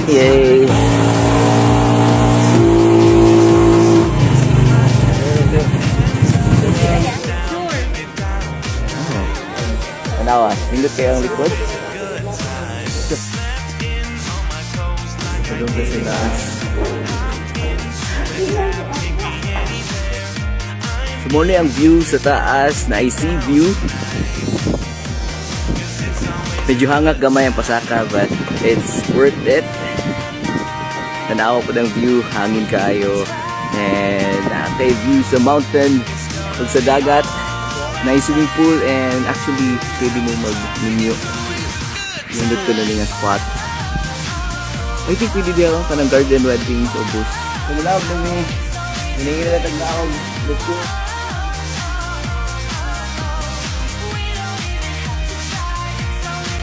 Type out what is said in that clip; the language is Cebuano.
Yay! Tanawa, nindot kayo ang likod. Doon sa taas. So, mao ni ang view sa taas na sea view. Medyo hangak gamay ang pasaka, but it's worth it. Tanawa pod ang view, hangin kaayo. And kay view sa mountain ug sa dagat. Na swimming pool and actually pwede mo mag-minyo. Nindot ko na nga spot. I think pwede diya kanang garden weddings o bus. Tumulawag na mi. Hiningin na taglaog. Let's go.